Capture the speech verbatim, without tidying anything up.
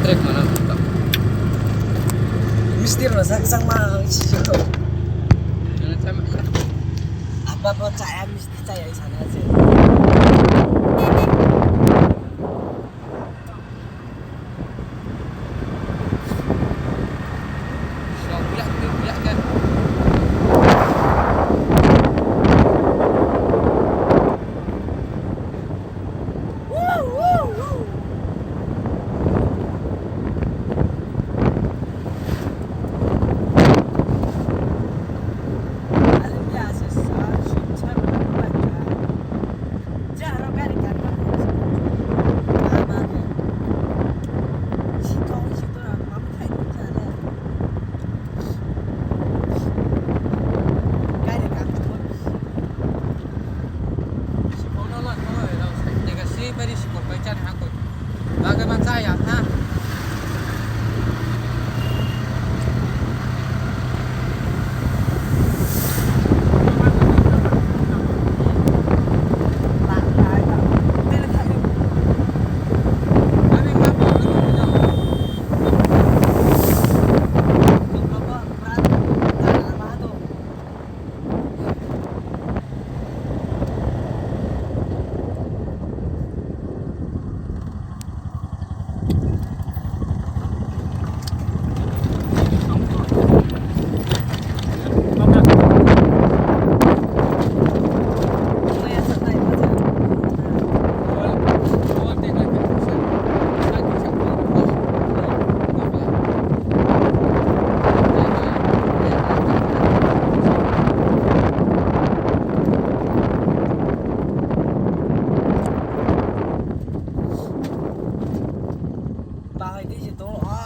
Trek mana ta. Misti rao sa kchangma ang si se to. Apa bo chaya misti chaya sana se. Sikhor no lan no, rao sai tega si bari sikhor bai chani ha koi. Baga ma chaya na. Bahai di se tong o.